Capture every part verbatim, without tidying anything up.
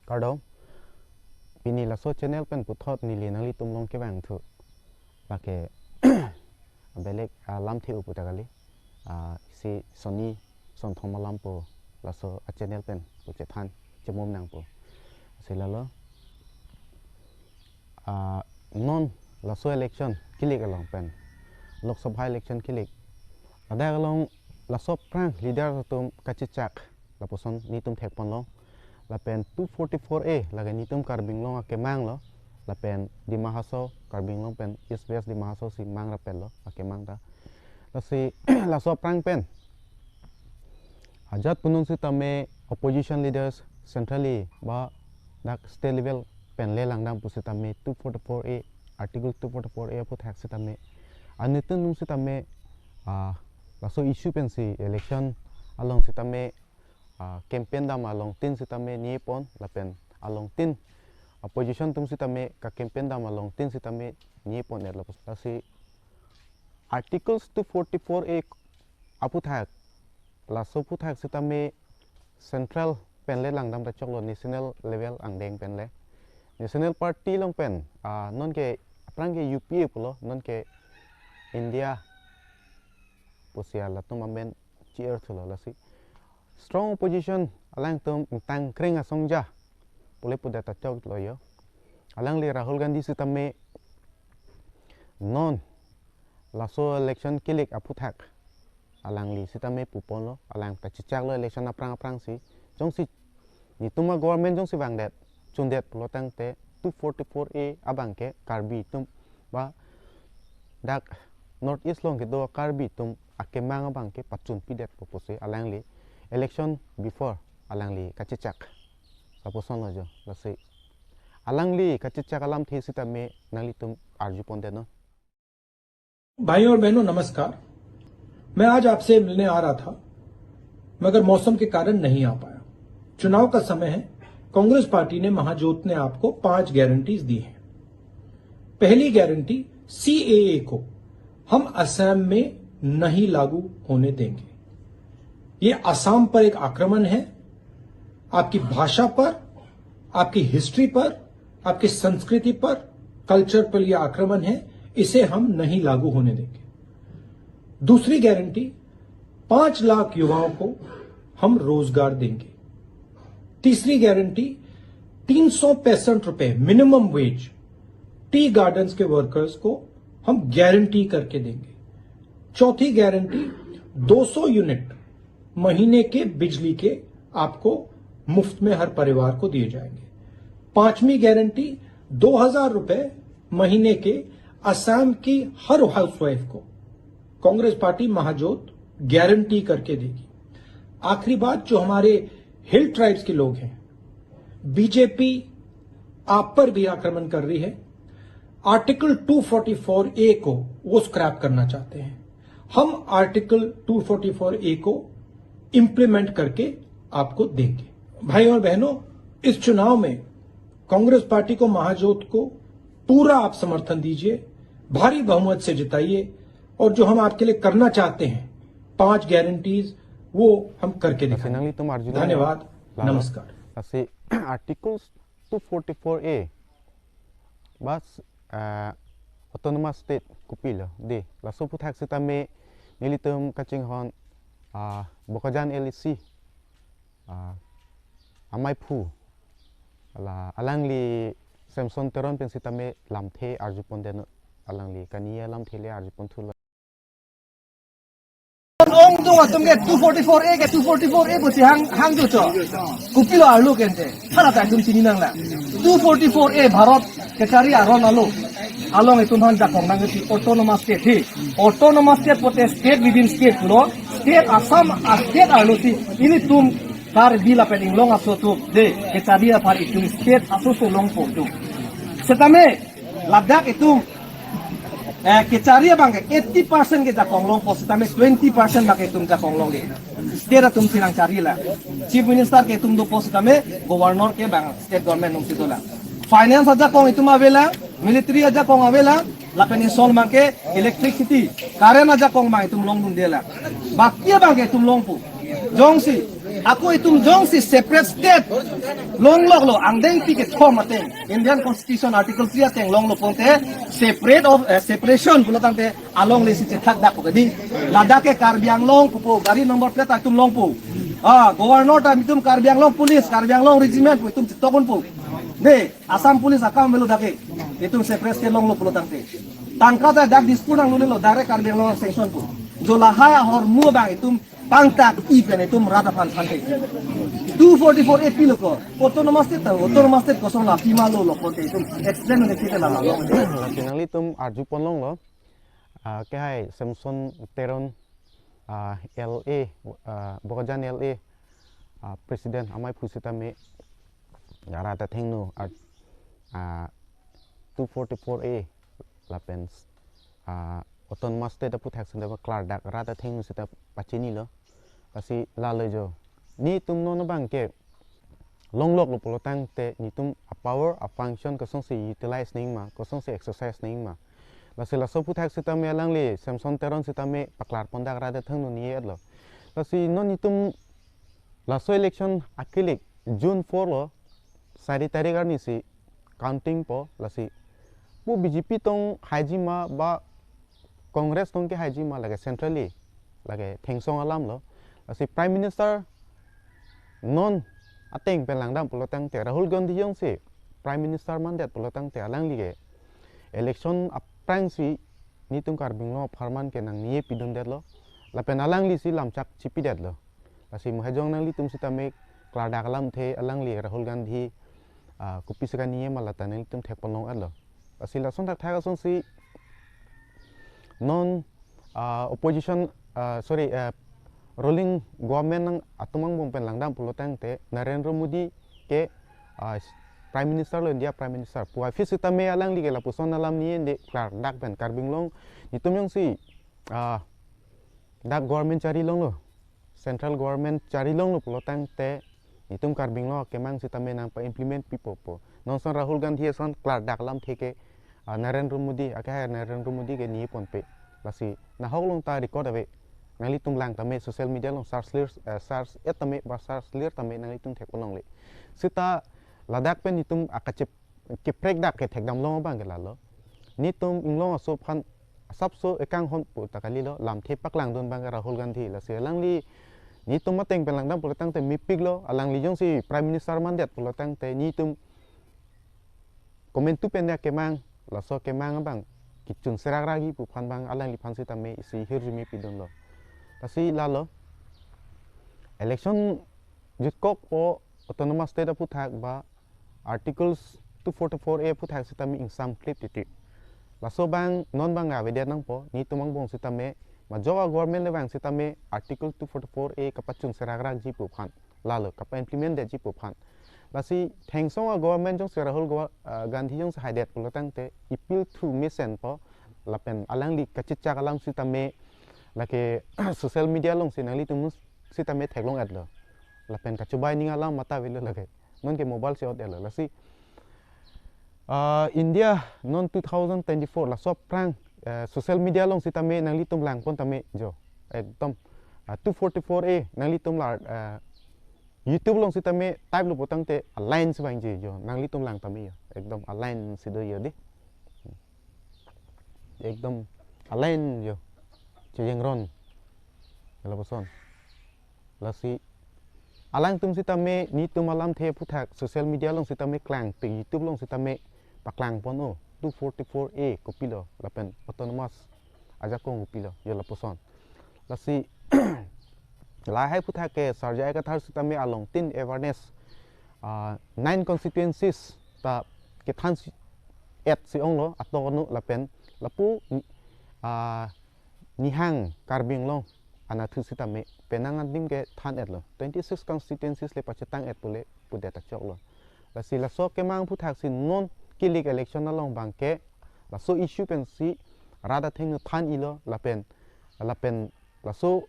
Kardom. Pini laso channel pen puthot neli nanglitum along kevangthu. Lake belek alamthe pu ta kali. Ah, si sonni sonthom alam pu laso a channel pen pu chethan chemum nangpo. Si lalo. Ah, non laso election kilik along pen, Lok Sabha election kilik, ladak along laso aphrang leader atum kachechak lapuson nelitum thekponlong. Lapen two forty-four A lake nelitum Karbi Anglong akemang lo. Lapen Dima Hasao, Karbi Anglong pen East West Dima Hasao si mang rapetlo akemang ta. Lasi laso aphrang pen ajat punun sitame opposition leaders centrally ba dak state level pen le langdam pusitame two forty-four A, Article two forty-four A aphuthak sitame, anuttin atum sitame, ah, laso issue pensi election along sitame, ah, campaign dam alongtin sitame nipon, lapen alongtin opposition atum sitame ka campaign dam alongtin sitame nipon et lapuson. Lasi Articles two forty-four A aphuthak, laso aphuthak sitame central pen le langdam ta choklo, national level angdeng pen le. National party along pen, ah, non ke aphrang ke U P A pulo, non ke India pusi latum amen chi-er thulo. Lasi strong opposition alangtum ingtang kreng asongja pule pudet ta choklo yo. Alangli Rahul Gandhi sitame non laso election kilik aphuthak alangli sitame puponlo, alang ta chechaklo election aphrang aphrangsi. Jongsi nelitum a government jongsi vangdet, chundet pulo tangte two forty-four A abang ke Karbi atum ba dak North East along kedo Karbi atum akemang abang ke pachunpidetpo pusi alangli election before alangli kachechak lapuson lo jo. Lasi alangli kachechak alamthe sitame nanglitum arjupondetnon. भाइयों और बहनों, नमस्कार। मैं आज आपसे मिलने आ रहा था, मगर मौसम के कारण नहीं आ पाया। चुनाव का समय है। कांग्रेस पार्टी ने, महाजोत ने आपको पांच गारंटीज दी हैं। पहली गारंटी, सीएए को हम असम में नहीं लागू होने देंगे। ये असम पर एक आक्रमण है, आपकी भाषा पर, आपकी हिस्ट्री पर, आपकी संस्कृति पर, कल्चर पर यह आक्रमण है। इसे हम नहीं लागू होने देंगे। दूसरी गारंटी, पांच लाख युवाओं को हम रोजगार देंगे। तीसरी गारंटी, तीन सौ पैंसठ रुपए मिनिमम वेज टी गार्डन्स के वर्कर्स को हम गारंटी करके देंगे। चौथी गारंटी, दो सौ यूनिट महीने के बिजली के आपको मुफ्त में हर परिवार को दिए जाएंगे। पांचवी गारंटी, दो हजार रुपए महीने के असम की हर हाउसवाइफ को कांग्रेस पार्टी महाजोत गारंटी करके देगी। आखिरी बात, जो हमारे हिल ट्राइब्स के लोग हैं, बीजेपी आप पर भी आक्रमण कर रही है। आर्टिकल टू फ़ोर्टी फ़ोर ए को वो स्क्रैप करना चाहते हैं। हम आर्टिकल टू फ़ोर्टी फ़ोर ए को इम्प्लीमेंट करके आपको देंगे। भाइयों और बहनों, इस चुनाव में कांग्रेस पार्टी को, महाजोत को पूरा आप समर्थन दीजिए, भारी बहुमत से जिताइए और जो हम आपके लिए करना चाहते हैं, पांच गारंटीज, वो हम करके दिखाएंगे। Nanglitum arjudun. धन्यवाद। Lalo. नमस्कार। Lasi Article two forty-four A ba, ah, autonomous state kopilo de, laso aphuthak sitame nelitum kachinghon, ah, Bokajan L A C, ah, amaiphu, la alangli Samson Teron pen sitame lamthe arjupondetnon, alangli kani alamthe le arjuponthulo. Ongdung atum ke two forty-four A ke two forty-four A pusi hang hang jucho. Kopilo arlo ke ante. Hala ta itum chini nanglang. Two forty-four A Bharat kechari aron arlo. Along itum aphan jakong nangji autonomous state he. Autonomous state pulote state within state lo. State Assam a state arlo si ilitum Karbi lapen Anglong aso atum de kechari aphan itum state aso aso longpo itum. Setame ladak itum, eh, kechari abang ke eighty percent ke jakong longpo setame twenty percent abang ke itum jakong longji. State atum si nangchari la. Chief Minister ke itum dopo setame Governor ke abang state government atum si dolang. Finance ajakong itum avelang, military ajakong avelang, lapen ison abang ke electricity, current ajakong abang itum longdundelang. Baki abang ke itum longpo. Jongsi Ako itum jongsi separate state longloklo, angdengpi kethom ateng, Indian Constitution Article three ateng longlo pute, separate of, eh, separation pulo tangte alongle si chethak dak pu kedi. Ladak ke Karbi Anglong pupo, gari number plate ta itum longpo. Ah, governor ta itum Karbi Anglong police, Karbi Anglong regiment pu itum chetokdunpo. Ne, Assam police akam avelo dak ke. Itum separate state longlo pulo tangte. Tangka ta dak Dispur nanglulelo, direct Karbi Anglong sanction po. Jo lahai ahormu abang itum pangtak-i pen itum rat aphan thante. Two forty-four A pilo ko. Autonomous state ta, autonomous state koson la pima lolo pute itum explain ne kita lama lo. Lasi nanglitum arjupon longlo. Ah, kehai Samson Teron, ah, L A, ah, Bokajan L A, ah, President amei aphu sitame, ya, rat athengno, ah, ah, two forty-four A lapen, ah, Autonomous State aphuthak sitame klardak rat athengno sita pachinilo. Lasi lalo jo. Netum non abang ke longloklo pulo tangte netum a-power, a-function kosonsi utilize nangji ma, kosonsi exercise nangji ma. Lasi laso aphuthak sitame alangli Samson Teron sitame paklarpondak rat athengno ni-etlo. Lasi non netum laso election akilik June four lo, sari tarik arni si counting po, lasi pu B J P tong haiji ma ba Congress tong kehaiji ma, lake centrally, lake thengsong alam lo. Lasi Prime Minister non ateng pen langdam pulo tangte, Rahul Gandhi jongsi Prime Minister mandet pulo tangte alangli ke election aphrangsi netum Karbi Anglong apharman ke nangni-e pidundetlo. Lapen alangli si lamchak chipidetlo. Lasi mo hejong nanglitum sitame klardak alamthe alangli Rahul Gandhi, ah, kopisi kani-e ma lata nanglitum thekpon long-etlo. Lasi lason thakthak asonsi non, ah, opposition, ah, sorry, ah, ruling government nang atum angbong pen langdam pulo tangte Narendra Modi ke, ah, Prime Minister lo, India Prime Minister pu aphi sitame alangli ke lapuson alam ni-e de klardak pen Karbi Anglong netum jongsi, ah, dak government chari longlo, central government chari longlo pulo tangte netum Karbi Anglong akemang sitame nangpa-implement pipo pu. Non ason Rahul Gandhi ason klardak alamthe ke, ah, Narendra Modi, akehai Narendra Modi ke ni-e ponpe. Lasi nahok along ta record ave. Nanglitum lang tame social media along search lir, eh, search et tame ba search lir tame nanglitum thekpon longle. Sita ladak pen netum akachip keprekdak ke thekdam long abang ke lalo. Netum inglong aso aphan asapso ekanghon pu ta kalilo, lamthe paklangdun abang ke Rahul Gandhi. Lasi alangli netum ateng pen langdam pulo tangte mepiklo, alangli jongsi Prime Minister mandet pulo tangte netum komantu pen akemang, laso akemang abang kechun serak ragi pu aphan abang alangliphan sitame isi hirjume pidunlo. Lasi lalo election jitkokpo, Autonomous State aphuthak ba Articles two forty-four A aphuthak sitame ingsam klip titi. Laso abang non abang avedet nangpo, netum angbong sitame, majok a-government le abang sitame Article two forty-four A kapachun serak rakji pu aphan, lalo kapa-implement detji pu aphan. Lasi thengsong a-government jongsi Rahul Gawa-, ah, Gandhi jongsi haidet pulo tangte ipilthu mesenpo, lapen alangli kachechak alam sitame lake social media alongsi nanglitum sitame theklong-etlo. Lapen kachobai ning alam mata avelo lake. Non ke mobile si ot-etlo. Lasi, ah, India non two thousand twenty-four laso aphrang, eh, social media along sitame nanglitum langpon tame jo. Ekdom, ah, two forty-four A nanglitum la, eh, YouTube along sitame type lo pulo tangte a-line si vangji jo. Nanglitum lang tame jo. Ekdom a-line si do jo di. Ekdom a-line jo. Chejengron. Lapuson. Lasi alangtum sitame netum alamthe aphuthak social media along sitame klangpik, YouTube along sitame paklangpon o, two forty-four A kopilo lapen autonomous ajakong kopilo, jo lapuson. Lasi lahai aphuthak ke Sar J I Kathar sitame along tin awareness, ah, nine constituencies ta kethan si-, et si onglo, atok anu lapen lapu, ah, Nihang Karbi Anglong anatthu sitame penang adim ke than-etlo. Twenty-six constituencies le pachetang-et pule pudet achoklo. Lasi laso akemang aphuthak si non kilik election along abang ke laso issue pensi rat athengno than-ilo lapen, lapen laso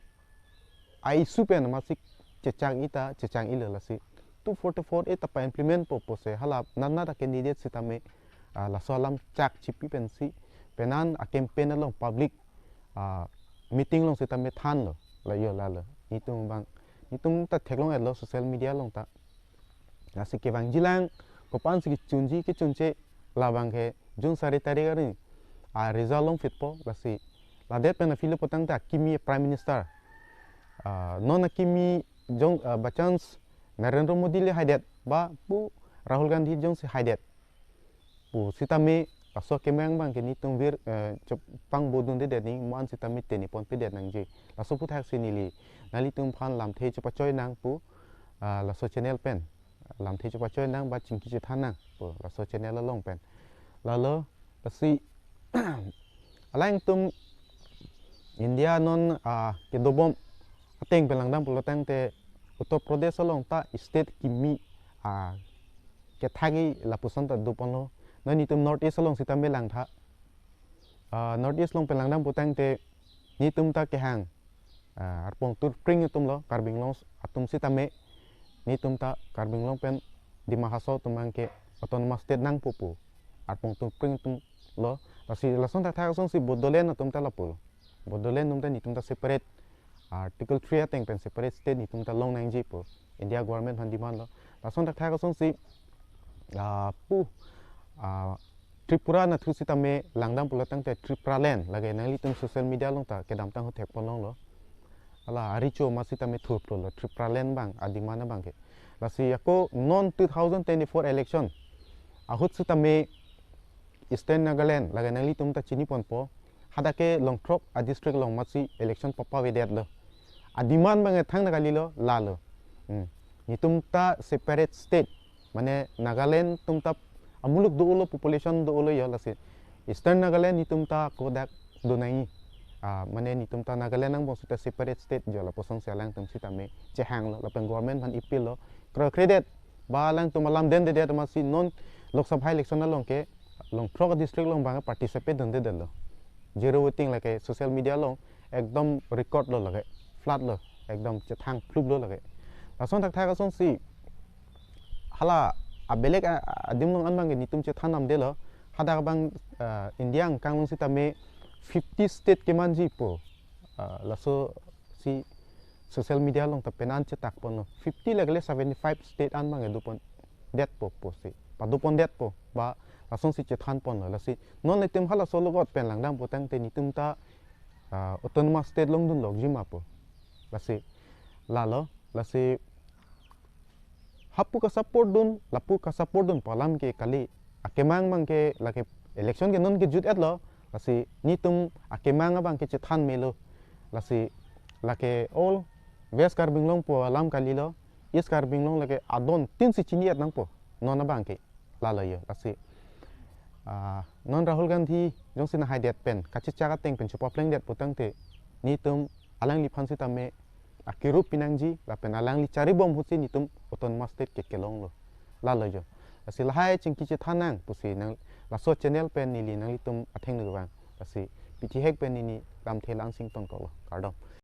a-issue pen amatsi chechang-i ta chechang-ilo, lasi two forty-four A ta pa-implement po pusi hala nana ta candidate sitame, ah, laso alam chak chipi pensi penang a-campaign along public, ah, meeting along sitame thanlo, la jo lalo. Netum abang Netum ta theklong-etlo social media along ta. Lasi kevangjilang, kopan si kechunji kechunche, labang ke June sari tarik arni a result longphitpo, lasi ladet pen aphi le putangte akimi Prime Minister, ah, non akimi jong, ah, by chance Narendra Modi le haidet ba pu Rahul Gandhi jongsi haidet pu sitame, laso akemang abang ke netum vir, eh, chepang bodundedet, ne mo-an sitame teni ponpedet nangji. Laso aphuthak si neli nanglitum aphan lamthe chepachoi nang pu, ah, laso channel pen lamthe chepachoi nang ba chingki chethan nang pu laso channel along pen. Lalo, lasi alangtum India non, ah, kedobom ateng pen langdam pulotangte Uttar Pradesh along ta state kimi, ah, kethagi lapuson ta doponlo. Non netum North East along sitame langtha. Ah, North East along pen langdam putangte netum ta kehang, ah, arpong turpring atumlo, Karbi Anglong atum sitame, netum ta Karbi Anglong pen Dima Hasao atum abang ke autonomous state nangpo pu arpong turpring atumlo. Lasi lason thakthak asonsi Bodoland atum ta lapulo. Bodoland atum ta netum ta separate, Article three ateng pen separate state netum ta long nangji pu India government aphan demand lo. Lason thakthak asonsi, ah, pu, ah, Tripura anatthu sitame langdam pulotangte Tipraland, lake nanglitum social media along ta kedamtang ahut thekponlonglo. Hala arecho ma sitame thurplolo Tipraland abang a-demand abang ke. Lasi ako non two thousand twenty-four election ahut sitame Eastern Nagaland, lake nanglitum ta chiniponpo, hadak ke Longthrok a-district along masi election papavedetlo. A-demand abang ke thangnat kalilo, lalo. Hmm. Netum ta separate state, mane Nagaland atum ta amuluk do-olo, population do-olo jo, lasi Eastern Nagaland netum ta kodak do nangji. Ah, mane netum ta Nagaland angbong sita separate state jo, lapuson si alangtum sitame chehanglo, lapen government aphan appeal lo. Kre-, kredit ba alangtum alam dendedet masi non Lok Sabha election along ke Longthrok district along abang participate dundedetlo. Zero voting, lake social media along ekdom record lo, lake flood lo, ekdom chethang phluplo lake. Lason thakthak asonsi hala abelek a-, a-, adim along an abang ke netum chethan damdetlo. Hadak abang, ah, India angkang along sitame fifty state kemanji pu, ah, laso si social media along ta penan chetakponlo. Fifty lake le seventy-five state an abang ke dopondetpo pusi, padopondetpo ba lasonsi chethanponlo. Lasi non netum halaso logot pen langdam putangte netum ta, ah, autonomous state longdunlokji ma pu. Lasi lalo, lasi hapu ka-support dun, lapu ka-support dun pu alam ke kali. Akemang abang ke lake election ke non ke jut-etlo, lasi netum akemang abang ke chethan melo. Lasi lake all West Karbi Anglong pu alam kalilo, East Karbi Anglong lake adon tin si chini-et nangpo non abang ke. Lalo jo, lasi, ah, non Rahul Gandhi jongsi nahaidet pen kachechak ateng pen chepaplengdet putangte netum alangliphan sitame akirup pinangji, lapen alangli charibom ahutsi netum autonomous state ke kelonglo. Lalo jo. Lasi lahai chingki chethan nang pusi nang laso channel pen neli nanglitum athengno vang. Lasi pithihek pen neli lamthe la-an si ingtonkoklo. Kardom.